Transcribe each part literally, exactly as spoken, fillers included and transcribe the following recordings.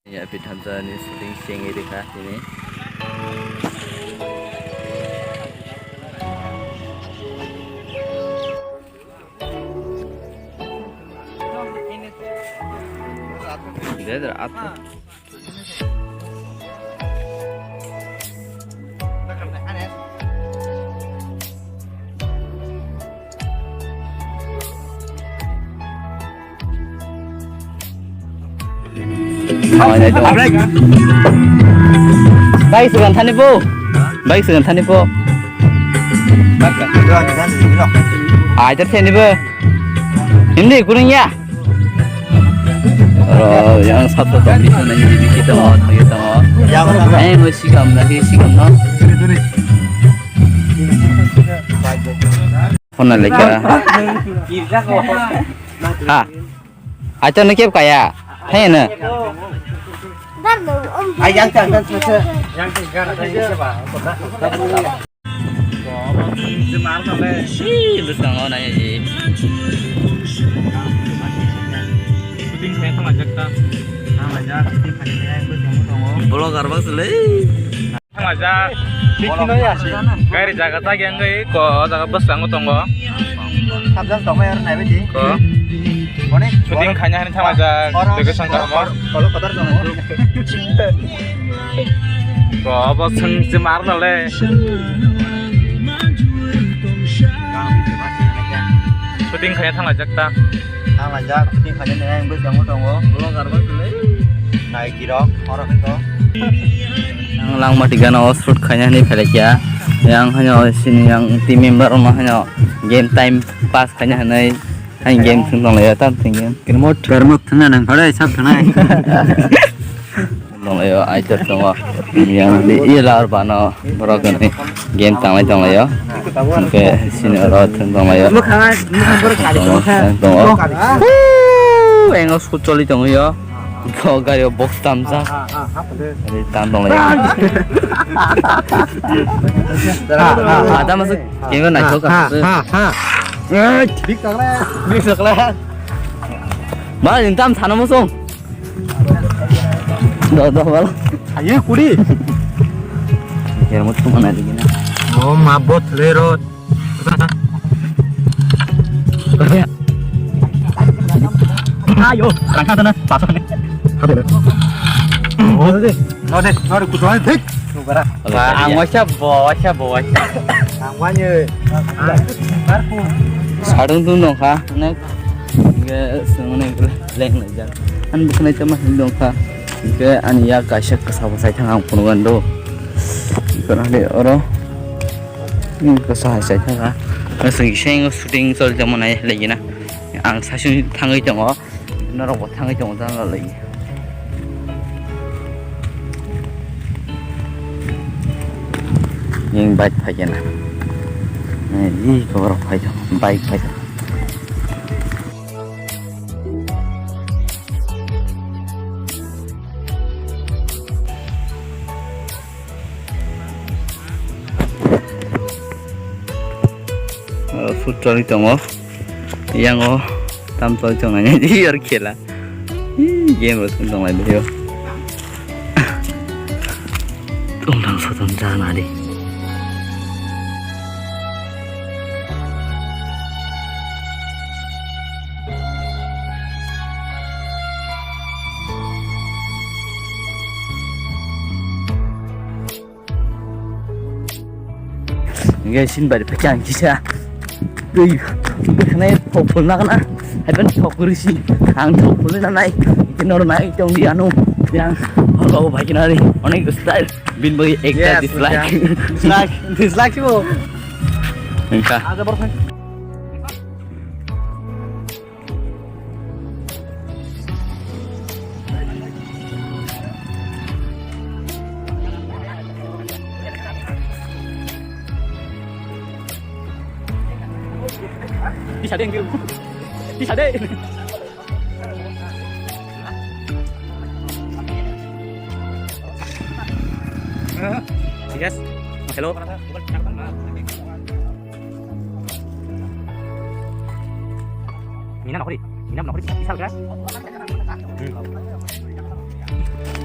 Ya, pithamsa ni shooting sengwi rikha tini. Dede, atu. Bai, segan thani po. Bai, segan thani po. Ai, ter thani po. Hindi, kuning ya. Oro, yang satu tong di sana, ini di kita mau, kita mau. Eh, mau sikam lagi, sikam no. Honna lekha. Ha. Acha ne kep kaya. Hai na. Ai, yang, yang, yang, yang. Yang, yang, yang, yang. Ih, bwskango nai. Shooting khe tonglaijak ta. Vlogger bak sile. Thanglaijak. Gari jaga ta geng goi ko jaga bwskango tongo. Sabjak tongmai aro naibaidi. Ko. Shooting khaina hani thanglaijak. Location tamo. Kolo kotor tongo. Ko obo swng se mar nole. Shooting khaina thanglaijak ta. Thanglaijak, shooting khaina nai ang bwskango tongo. Vlogger bak le. Nai kirok, oro khe ko. Ang langma tigana o shoot khaina hinwi phailai kha. Yang hanya sini yang team member ma hanya game time pass khaina hinwi. Hai game thwng tong laio, tam thwng game. Kermot. Kermot thwngna nang phare sab thwnai. Tong laio, aitor tongo. Yang di ilar bano borok ni game tang lai tong laio. Oke, sini oro thwng tong laio. Mukhang, mukhang borok kari tong kha. Tongo. Huu, engo sut choli tong yo. Bo gari o box tamsa. Ari tan tong lai. Ada masuk game naithok ka. Big takla. Big takla. Ba, ini tam sana musung. Do, do, bala. Ayo, kuri. Kira mo tu mana lagi na. Oh, mabot lerot. Ayo, rangka sana, pasok ni. Hadi le. Oh, deh. No, deh, no, deh, kutu aja, deh. Ba, ang waisa bo, waisa bo, waisa. Ang wanya. Sarung tu nongkha, nek. Ge, sungune leng na jak. An buknai tama hin dongkha. Ge, ani ya kaisa kasa bo sai thang ang phunugando. Kana de oro. Ni kasa hai sai thang. Asung iseng shooting sol jamo nai lagi na. Ang sasung thangwi tongo. Norok bo thangwi tongo jang lai. Yang bike phai kena. Ni ko borok phai kena. Bike phai kena. Food choli tongo. Yang o tam choli tongo nai di or khela. Game rok tong lai di. Tong tang so tong jana di. Hingke sini bari pekang kisa. Twi, bwkhanai thok phulna kana. Haiban thok risi. Ang thok phulna nai. Iti nor nai tong di anu. Yang hor kau bai kinari. Onek style. Bin bai ekta dislike. Dislike. Dislike sih, bo. Engka. Ada berapa? Bisa deh, anjir. Bisa deh. Yes. Hello. Mina nokri, mina nokri, misal kira. Hmm.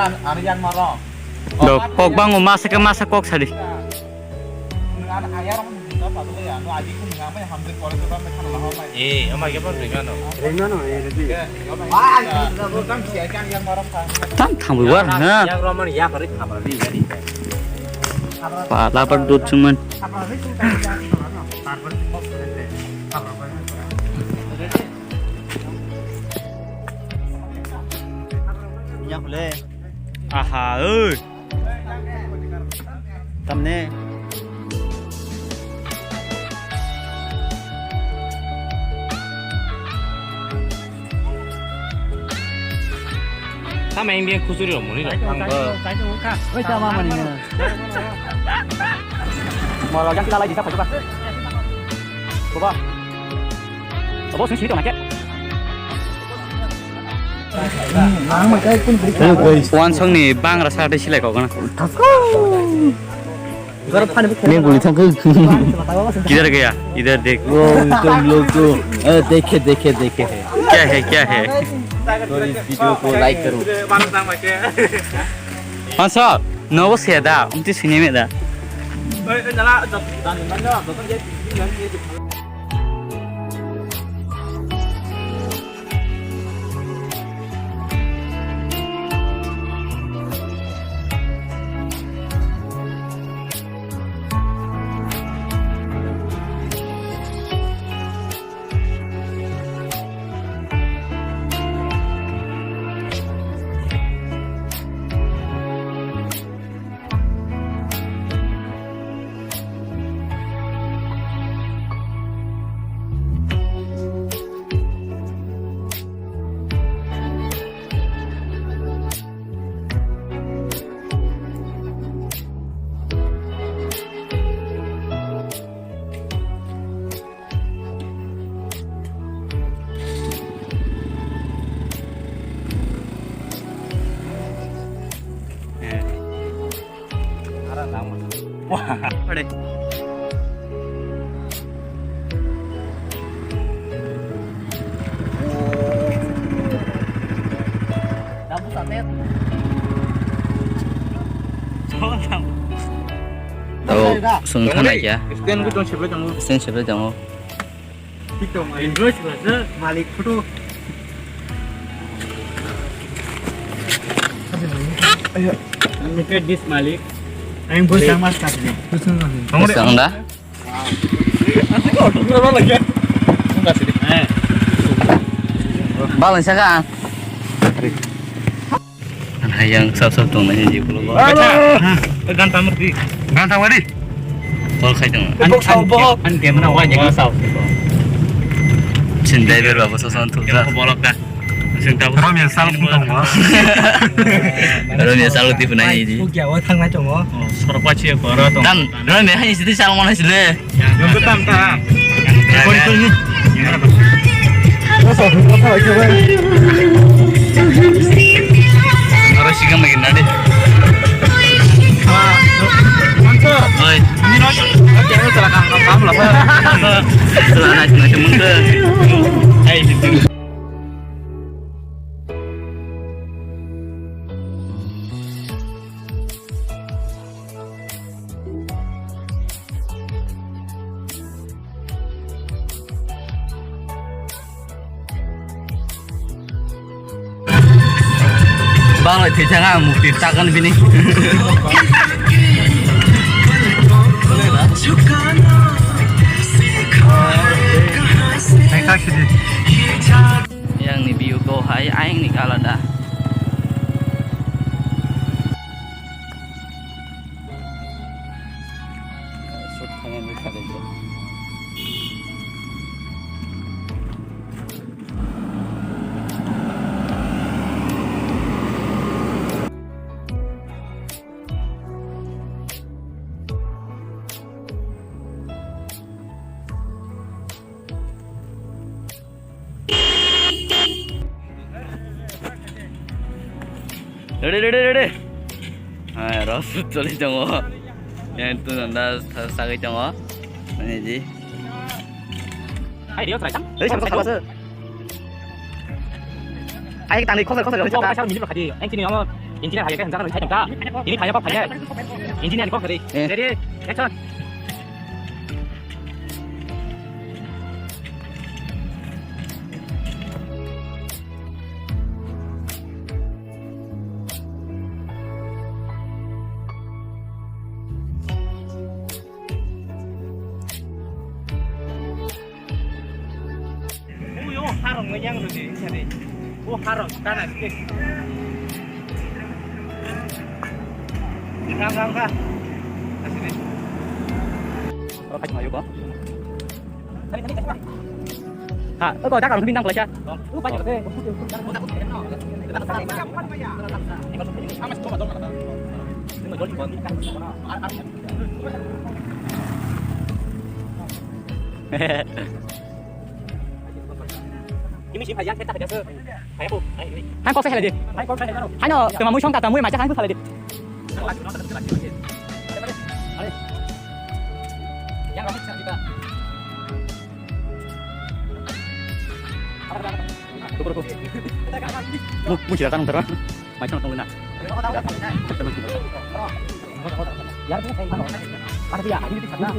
Ani, ani yang maro. Dok, kok bango masa ke masa kok sadi. Nwng ani ayar Eh, ama ke pon ringa no. Tam thangwi war na. Yang romani ya kari khamra ni ya ni. Pala par dut cuman. Aha, oi. Tamne. Tamo yang dia kusuri lo muni lo. Oi, tama mani na. Mau lo, jangan kita lagi, kita pakai, Pak. Coba. Coba sini, sini, Pak. Wansong ni bangra sa tei silai kok na. Ni guli thangkhe. Kidhar gaya? Idhar dekh. Wo, tum log to. Eh, dekhe, dekhe, dekhe hai. Kya hai, kya hai? Aur is video ko like karo. Wansong, nobo se da, umti sini me da. Wah, ada. Tau sung thana kya? Stand ko tong seble tongo. Stand seble tongo. Malik photo. Look at this, Malik. Ang bosang mas kasih. Bosang da? Balang saka. Hayang sab sab tong nai ji pulo. Gan tamuk di. Gan tamuk di. Tol khai tong. An camera wa ni sao. Chin driver babu so son thuk da. Bolok da. Romia sal pun tong wa. Romia sal ti pun ai di. Kya wa thang na chong wa. Sorok wa chi ko ra tong. Tam Romia hai sidi sal mana sile. Yang tu tam ta. Yang tu tam. Aro sikang lagi nade. Oi. Celana cuma cuma ke. Hai. Bang lai thwi thang ang mukti takan bini. Yang ni view ko hai, ayang ni alada. Ready, ready, ready. Hai, ros choli tongo. Yang tu nanda sa-, sagai tongo. Ini ji. Hai, dia try sam. Hei, sama, sama. Ai, tang ni khosai, khosai, khosai. Khosai, khosai, minute khadi. Yang sini yang engineer hai kan, jangan hai tengka. Ini hai apa hai? Engineer kok tadi. Eh. Ready, action. Harong no yang rudi sari. O harong kana sik. Ram ram ka. Asini. Oro khai mayo ko. Ha, ko da karong bindang kalaisa. Hai kok sai halai di. Hai no, tuma mui song ta, tuma mui macha hai halai di. Ruko, ruko. Mu, mu sila kan, Mai song tong na.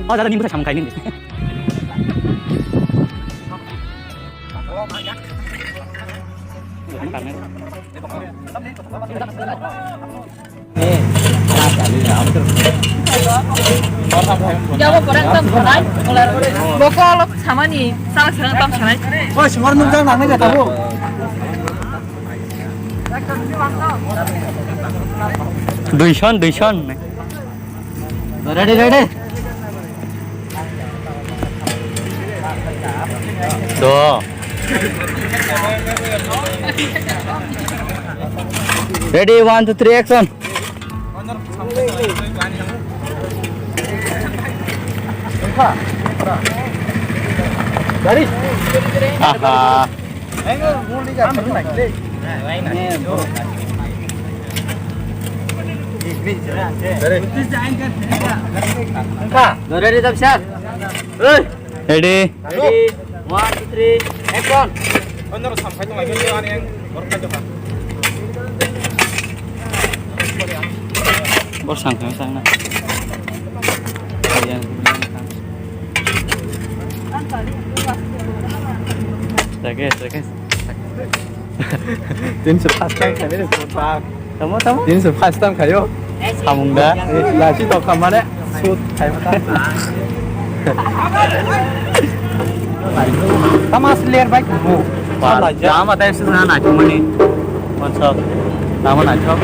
Oh, dada, ni busa samung kaini. Jabo porang tam sanai. Bokol samani, salak salak tam sanai. Oi, sumar nung jang nang nai jata bo. Duison, duison. Ready, ready. Do. Ready, one, two, three, action. Aha. Ready, ready, sir. Hey. Ready? Ready? One, two, three, action! Bor sang khe sang na. Rakesh, Rakesh. Tin se first time khabe re, bak. Tamo, tamo. Tin se first time khayo. Samung da. Eh, lasi to khamane. Sut khai mata. Tamo sler bai kumu. Tamo tai sina na kumani. Mansa. Tamo na chok.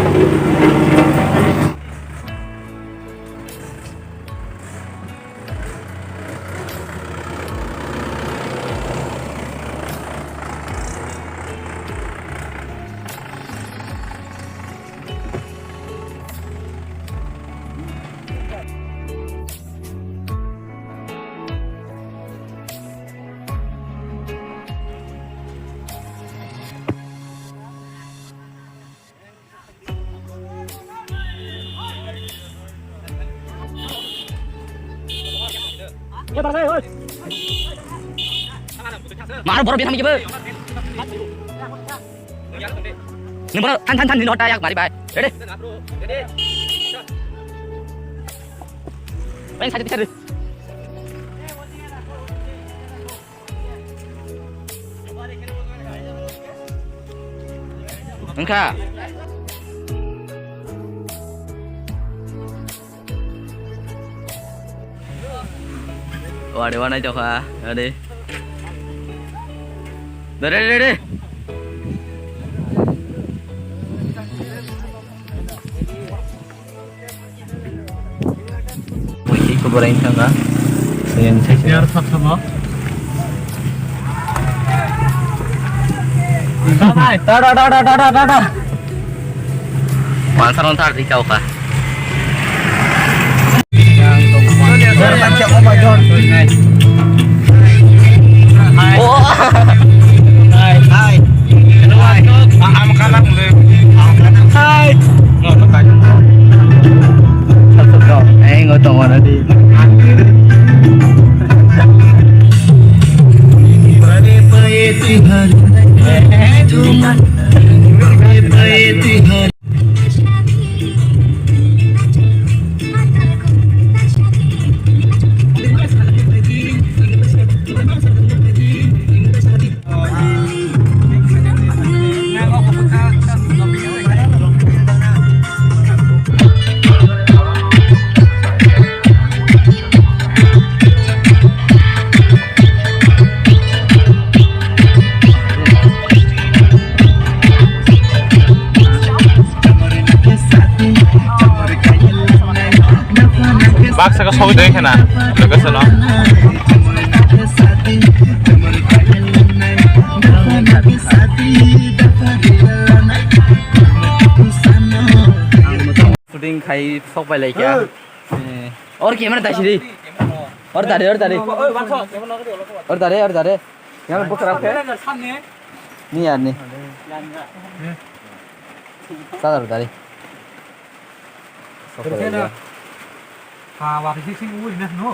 Mar boro betham jebo. Nung boro than than than nini hota yak mari bai. Ready? Ready? Main saja, saja. Wngkha. Wari wanai tokha, ade. Dore, dore, dore. Wngkha. Yar thok thok. Tada, tada, tada, tada. Wansar, wansar, rikau ka. Oh. Hai. Hai. Hello, Atok. Ah, ah, makanan boleh. Hai. Hello, Atok. Eh, ngotong mana di? Saka sogwi dai khena location o. Shooting khai sok pai lai kya. Eh, or camera tashi dei. Or tare, or tare. Or tare, or tare. Yang buka rap khe? Ni yar ni. Sadar tare. Sok pai lai kya. Ha, wa, sing, sing, ui, nah, no.